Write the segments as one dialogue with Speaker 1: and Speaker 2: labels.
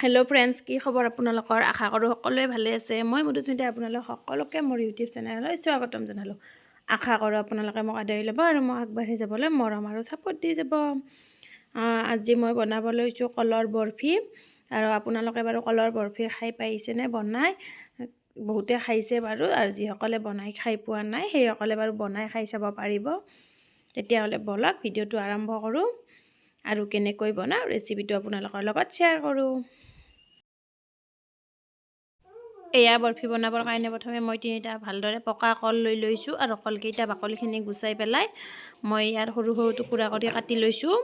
Speaker 1: Hello' friends, কি খবৰ আপোনালোকৰ? আশা কৰোঁ সকলোৱে ভালে আছে। মই মধুস্মিতাই আপোনালোক সকলোকে মোৰ ইউটিউব চেনেললৈ স্বাগতম জনালোঁ। আশা কৰোঁ আপোনালোকে মোক আদৰি ল'ব আৰু মোক আগবাঢ়ি যাবলৈ মৰম আৰু ছাপোৰ্ট দি যাব। আজি মই বনাব লৈছোঁ কলৰ বৰফি। আৰু আপোনালোকে বাৰু কলৰ বৰফি খাই পাইছেনে বনাই? বহুতে খাইছে বাৰু, আৰু যিসকলে বনাই খাই পোৱা নাই সেইসকলে বাৰু বনাই খাই চাব পাৰিব। তেতিয়াহ'লে ব'লক ভিডিঅ'টো আৰম্ভ কৰোঁ আৰু কেনেকৈ বনাওঁ ৰেচিপিটো আপোনালোকৰ লগত শ্বেয়াৰ কৰোঁ। এয়া বৰফি বনাবৰ কাৰণে প্ৰথমে মই তিনিটা ভালদৰে পকা কল লৈ লৈছোঁ আৰু কলকেইটা বাকলিখিনি গুচাই পেলাই মই ইয়াৰ সৰু সৰু টুকুৰা কৰি কাটি লৈছোঁ।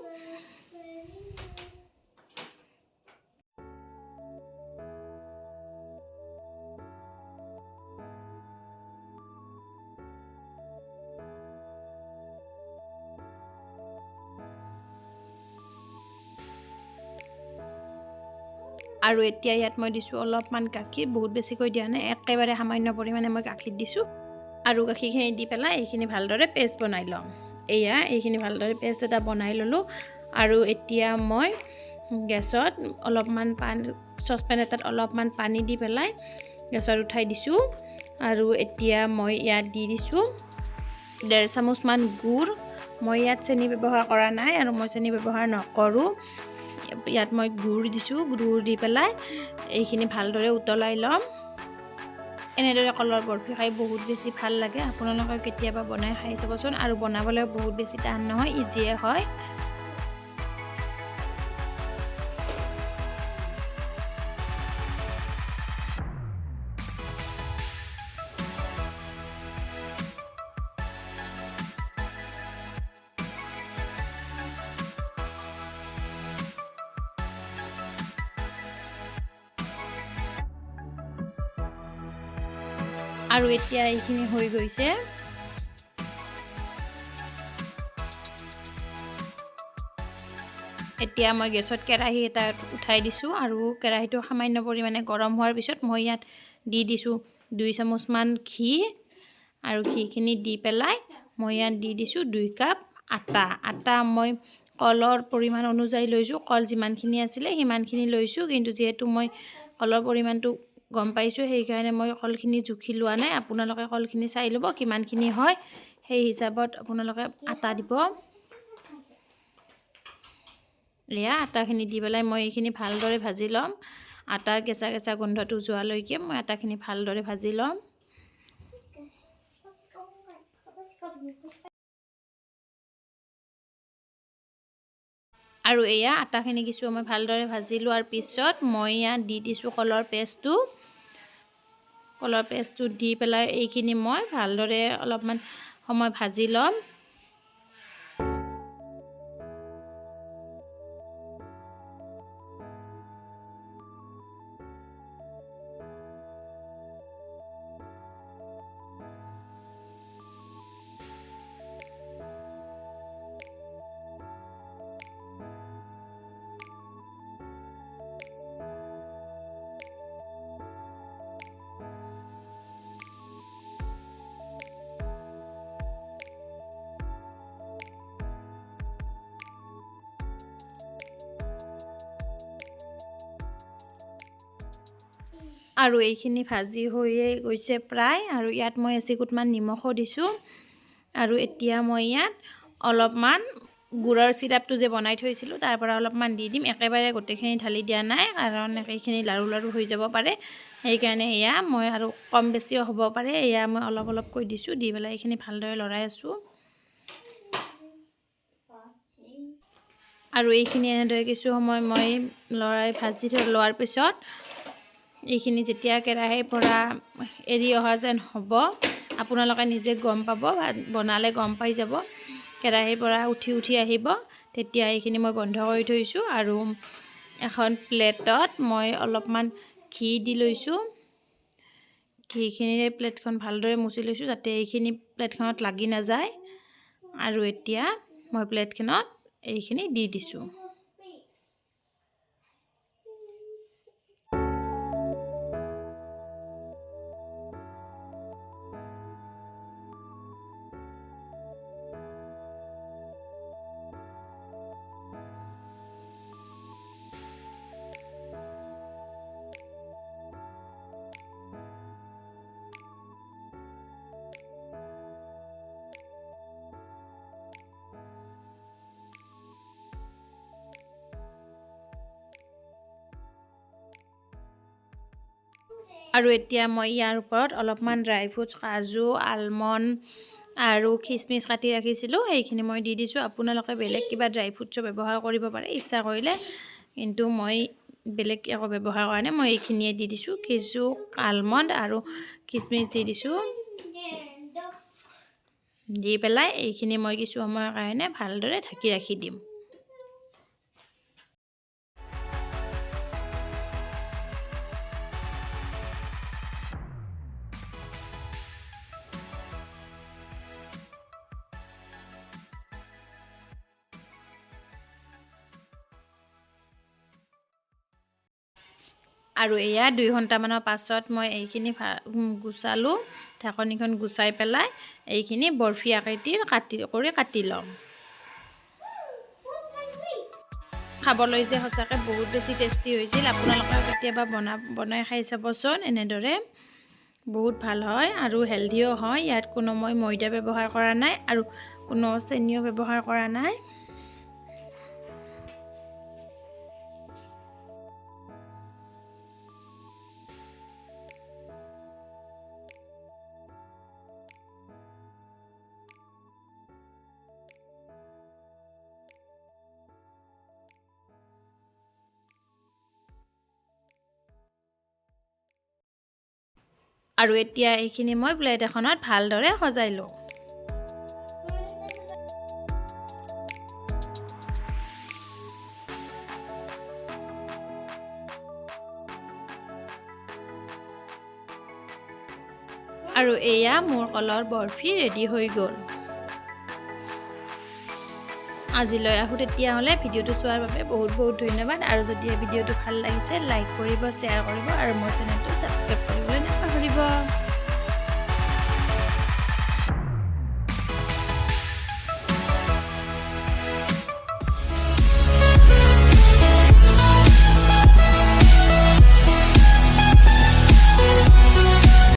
Speaker 1: আৰু এতিয়া ইয়াত মই দিছোঁ অলপমান গাখীৰ, বহুত বেছিকৈ দিয়া নাই, একেবাৰে সামান্য পৰিমাণে মই গাখীৰ দিছোঁ। আৰু গাখীৰখিনি দি পেলাই এইখিনি ভালদৰে পেষ্ট বনাই ল'ম। এয়া এইখিনি ভালদৰে পেষ্ট এটা বনাই ল'লোঁ। আৰু এতিয়া মই গেছত অলপমান পানী, চচপেন এটাত অলপমান পানী দি পেলাই গেছত উঠাই দিছোঁ। আৰু এতিয়া মই ইয়াত দি দিছোঁ 1.5 চামুচমান গুড়। মই ইয়াত চেনি ব্যৱহাৰ কৰা নাই আৰু মই চেনি ব্যৱহাৰ নকৰোঁ। ইয়াত মই গুড় দিছোঁ। গুড় দি পেলাই এইখিনি ভালদৰে উতলাই ল'ম। এনেদৰে কলৰ বৰফি খাই বহুত বেছি ভাল লাগে। আপোনালোকে কেতিয়াবা বনাই খাই চাবচোন। আৰু বনাবলৈ বহুত বেছি টান নহয়, ইজিয়ে হয়। আৰু এতিয়া এইখিনি হৈ গৈছে। এতিয়া মই গেছত কেৰাহী এটা উঠাই দিছোঁ আৰু কেৰাহীটো সামান্য পৰিমাণে গৰম হোৱাৰ পিছত মই ইয়াত দি দিছোঁ 2 চামুচমান ঘি। আৰু ঘিখিনি দি পেলাই মই ইয়াত দি দিছোঁ 2 কাপ আটা। আটা মই কলৰ পৰিমাণ অনুযায়ী লৈছোঁ, কল যিমানখিনি আছিলে সিমানখিনি লৈছোঁ। কিন্তু যিহেতু মই কলৰ পৰিমাণটো গম পাইছোঁ সেইকাৰণে মই কলখিনি জুখি লোৱা নাই। আপোনালোকে কলখিনি চাই ল'ব কিমানখিনি হয়, সেই হিচাপত আপোনালোকে আটা দিব। এয়া আটাখিনি দি পেলাই মই এইখিনি ভালদৰে ভাজি ল'ম। আটাৰ কেঁচা কেঁচা গোন্ধটো যোৱালৈকে মই আটাখিনি ভালদৰে ভাজি ল'ম। আৰু এয়া আটাখিনি কিছু সময় ভালদৰে ভাজি লোৱাৰ পিছত মই ইয়াত দি দিছোঁ কলৰ পেষ্টটো। কলৰ পেষ্টটো দি পেলাই এইখিনি মই ভালদৰে অলপমান সময় ভাজি ল'ম। আৰু এইখিনি ভাজি হৈয়ে গৈছে প্ৰায়। আৰু ইয়াত মই এচিকুটমান নিমখো দিছোঁ। আৰু এতিয়া মই ইয়াত অলপমান গুড়ৰ চিৰাপটো যে বনাই থৈছিলোঁ তাৰ পৰা অলপমান দি দিম। একেবাৰে গোটেইখিনি ঢালি দিয়া নাই, কাৰণ এইখিনি লাৰু লাৰু হৈ যাব পাৰে, সেইকাৰণে এয়া মই আৰু কম বেছিও হ'ব পাৰে, এয়া মই অলপ অলপকৈ দিছোঁ। দি পেলাই এইখিনি ভালদৰে লৰাই আছোঁ। আৰু এইখিনি এনেদৰে কিছু সময় মই লৰাই ভাজি লোৱাৰ পিছত এইখিনি যেতিয়া কেৰাহীৰ পৰা এৰি অহা যেন হ'ব আপোনালোকে নিজে গম পাব, বনালে গম পাই যাব, কেৰাহীৰ পৰা উঠি উঠি আহিব। তেতিয়া এইখিনি মই বন্ধ কৰি থৈছোঁ। আৰু এখন প্লেটত মই অলপমান ঘি দি লৈছোঁ। ঘিখিনিৰে প্লেটখন ভালদৰে মুচি লৈছোঁ যাতে এইখিনি প্লেটখনত লাগি নাযায়। আৰু এতিয়া মই প্লেটখনত এইখিনি দি দিছোঁ। আৰু এতিয়া মই ইয়াৰ ওপৰত অলপমান ড্ৰাই ফ্ৰুটছ, কাজু, আলমণ্ড আৰু খিচমিচ কাটি ৰাখিছিলোঁ, সেইখিনি মই দি দিছোঁ। আপোনালোকে বেলেগ কিবা ড্ৰাই ফ্ৰুটছো ব্যৱহাৰ কৰিব পাৰে ইচ্ছা কৰিলে, কিন্তু মই বেলেগ একো ব্যৱহাৰ কৰা নাই, মই এইখিনিয়ে দি দিছোঁ। কাজু, আলমণ্ড আৰু খিচমিচ দি দিছোঁ। দি পেলাই এইখিনি মই কিছু সময়ৰ কাৰণে ভালদৰে ঢাকি ৰাখি দিম। আৰু এয়া 2 ঘণ্টামানৰ পাছত মই এইখিনি গুচালোঁ, ঢাকনিখন গুচাই পেলাই এইখিনি বৰফি আকৃতিৰ কাটি ল'ম। খাবলৈ যে সঁচাকৈ বহুত বেছি টেষ্টি হৈছিল। আপোনালোকেও কেতিয়াবা বনাই খাই চাবচোন, এনেদৰে বহুত ভাল হয় আৰু হেল্ডিও হয়। ইয়াত কোনো মই ময়দা ব্যৱহাৰ কৰা নাই আৰু কোনো চেনিও ব্যৱহাৰ কৰা নাই। আৰু এতিয়া এইখিনি মই প্লেট এখনত ভালদৰে সজাই লওঁ। আৰু এয়া মোৰ কলৰ বৰফি ৰেডি হৈ গ'ল। আজিলৈ আহোঁ তেতিয়াহ'লে। ভিডিঅ'টো চোৱাৰ বাবে বহুত বহুত ধন্যবাদ। আৰু যদি এই ভিডিঅ'টো ভাল লাগিছে লাইক কৰিব, শ্বেয়াৰ কৰিব আৰু মোৰ চেনেলটো ছাবস্ক্ৰাইব কৰিবলৈ নাপাহৰিব।